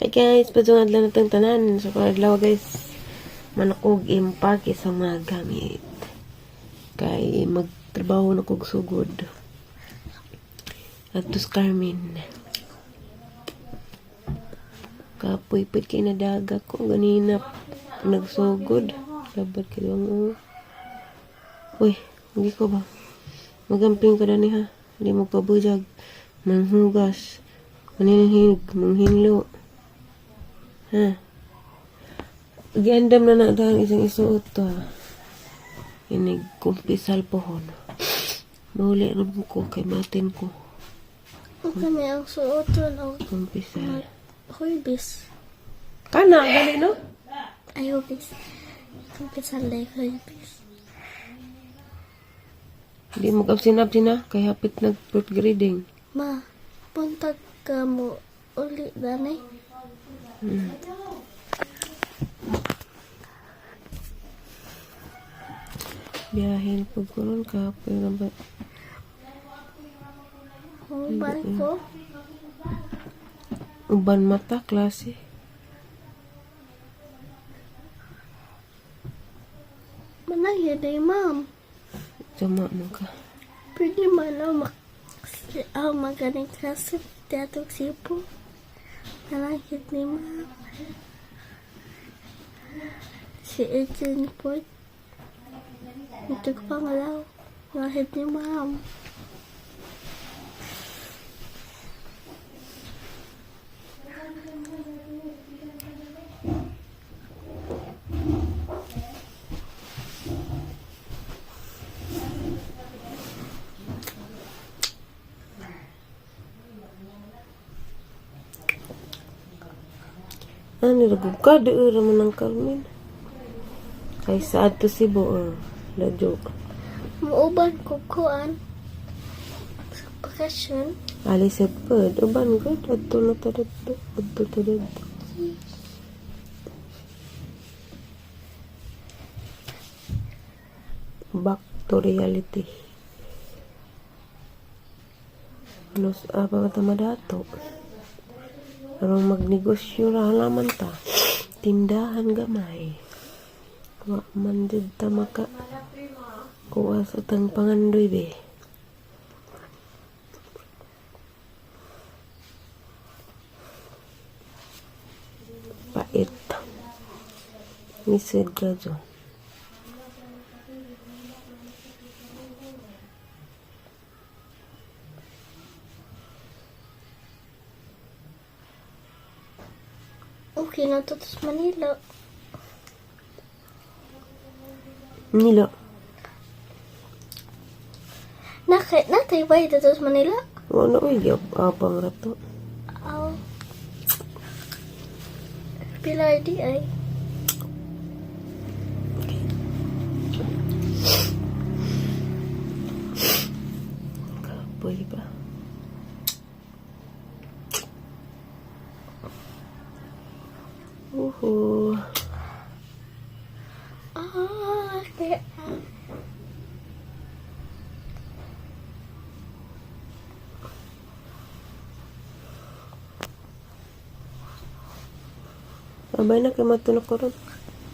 Hi guys, padung adlaw na tong tanan. So karong adlaw, guys, manakog impake sa mga gamit. Kay magtrabaho na kog sugod. Adto sa Carmen. Kapoy pud kay nadaga ko ganina nagsugod. Labad kay ang oh. Uy, hindi ko ba? Magamping ka dani ha. Hindi mo pabujag. Manghugas. Maninhig. Manghinlo. Ha? Giandam na na dahil isang isuot to ha. Inig kumpisal pohon. Mahuli rin ko kay matin ko. Kami ang suoton og Kumpisal. Huybis. Kana, gali no? Ay, hubis. Kumpisal na huybis. Hindi mo absin-absin ha. Kay hapit nag fourth grading. Ma, buntag ka mo uli danay. Biyahin pag ko nun kapoy na ba? Uban ko. Uban mata, klase. Managyo day, ma'am. Tama mo ka. Pwede man ako mak ako magaling klase teatro sipo. Managyo ni ma'am. Si Adrian po. Ito ko pangalaw. Managyo ni ma'am. Ano ragog ka? Di ura man ang Carmen. Kay sa adto Cebu or ladyo. Muuban ko kuan sa bakasyon. Alisad pod. Uban gud adto na ta didto. Adto ta didto. Back to reality. Nos apa ba ta madato? Aron magnegosyo ra halaman ta. Tindahan gamay. Wa man jud ta maka kuha sa tang pangandoy be. Pait. Nisod radyo. Okay na to sa Manila. Nila. Nakay natay ba dito sa Manila? Wala uy, abang rato. Aw. Pila di ay. Kapoy ba? Uhu. Ah, kaya Abay na kay mato na karon.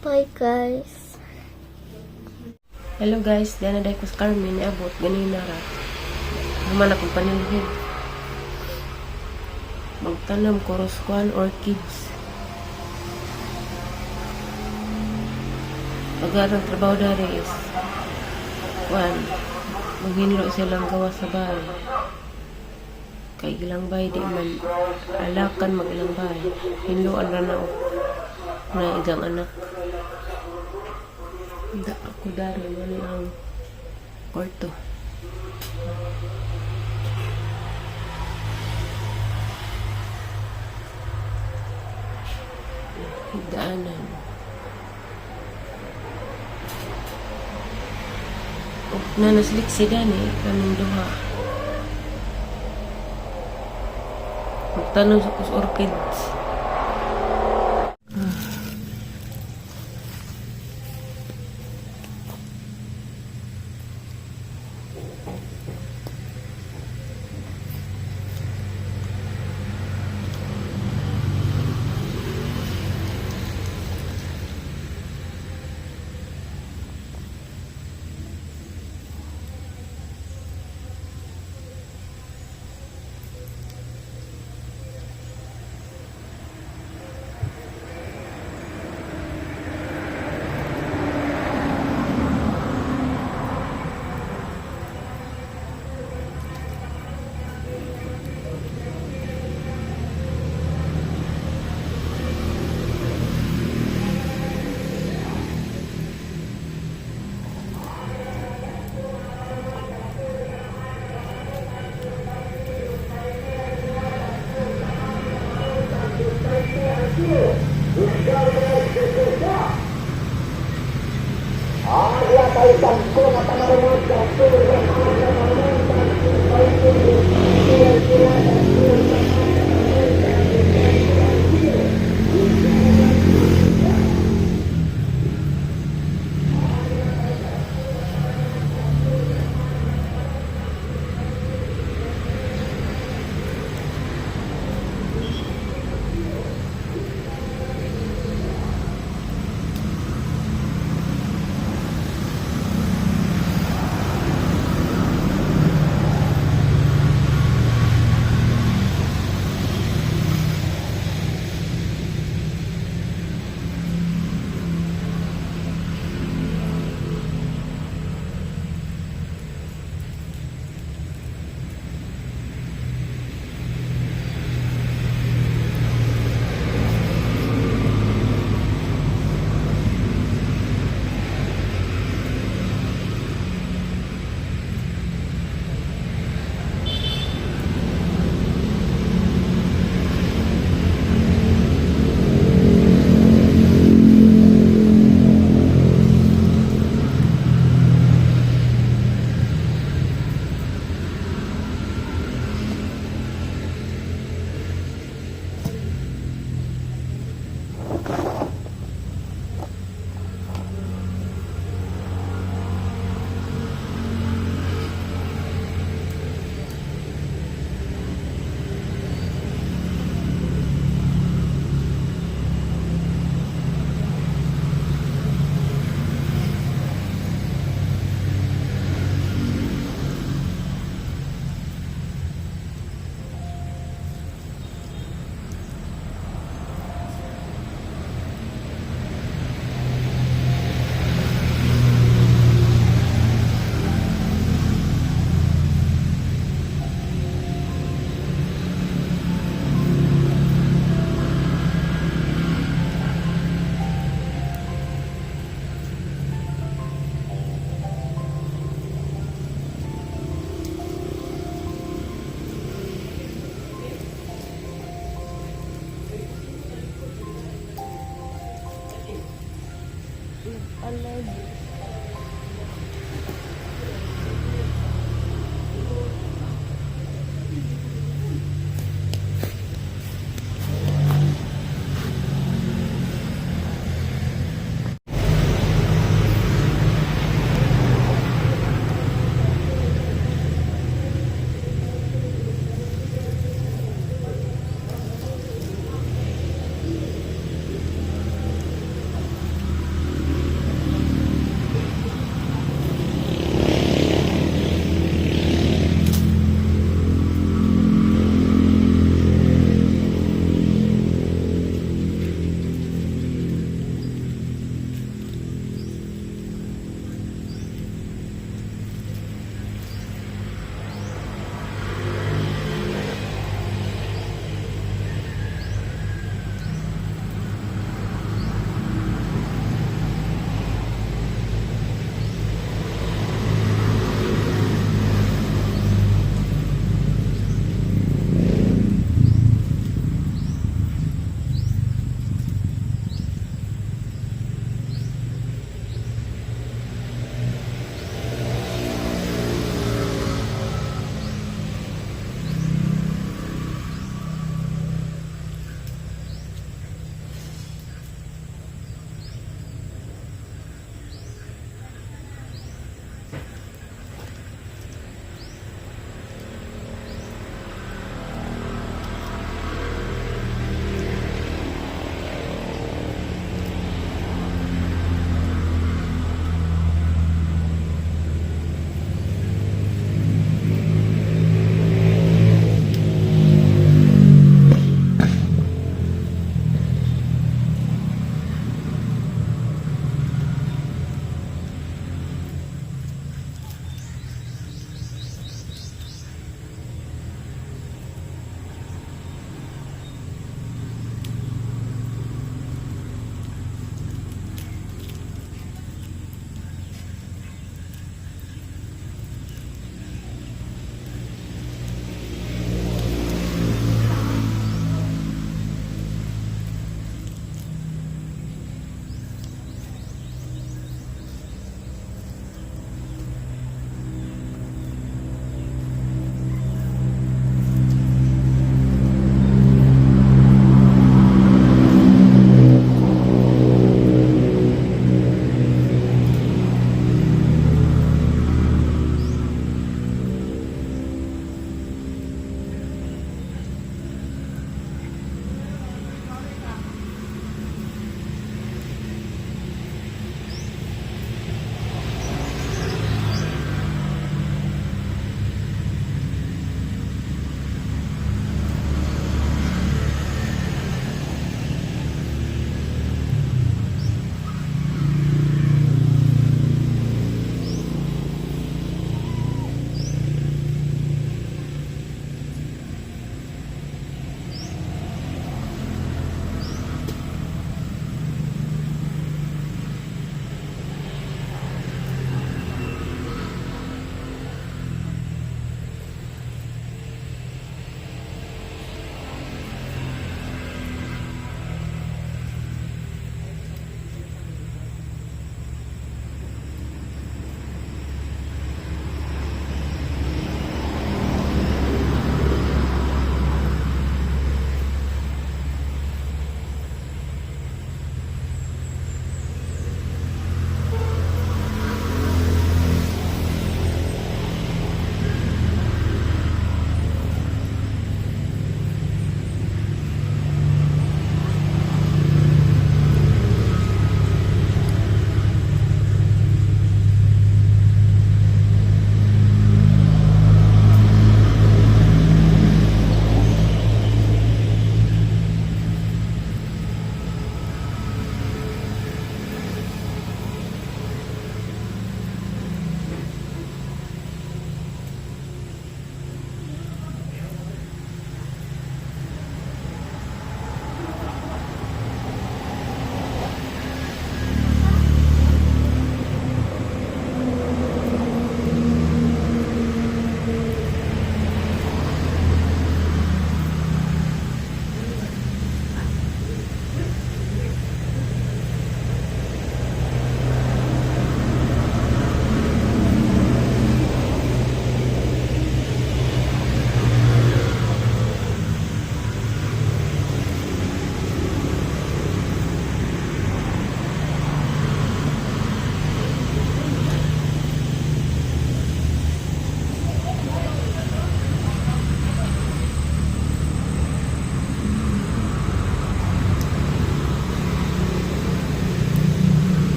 Bye, guys. Hello guys, diana dai ko sa Carmen niabot ganina ra. Human akong panilhig. Magtanam ko roskuan orchids. Pagkarang trabaho dari is kuan, maghinlo silang gawa sa bahay. Kay ilang bahay di man alakan mag ilang bahay. Hinloan ra na og na igang anak. Da ako dari man ang kwarto. Higdaanan. Ug nanaslik si Dani kaming duha. Magtanom sa kus orchids. Nag-alab.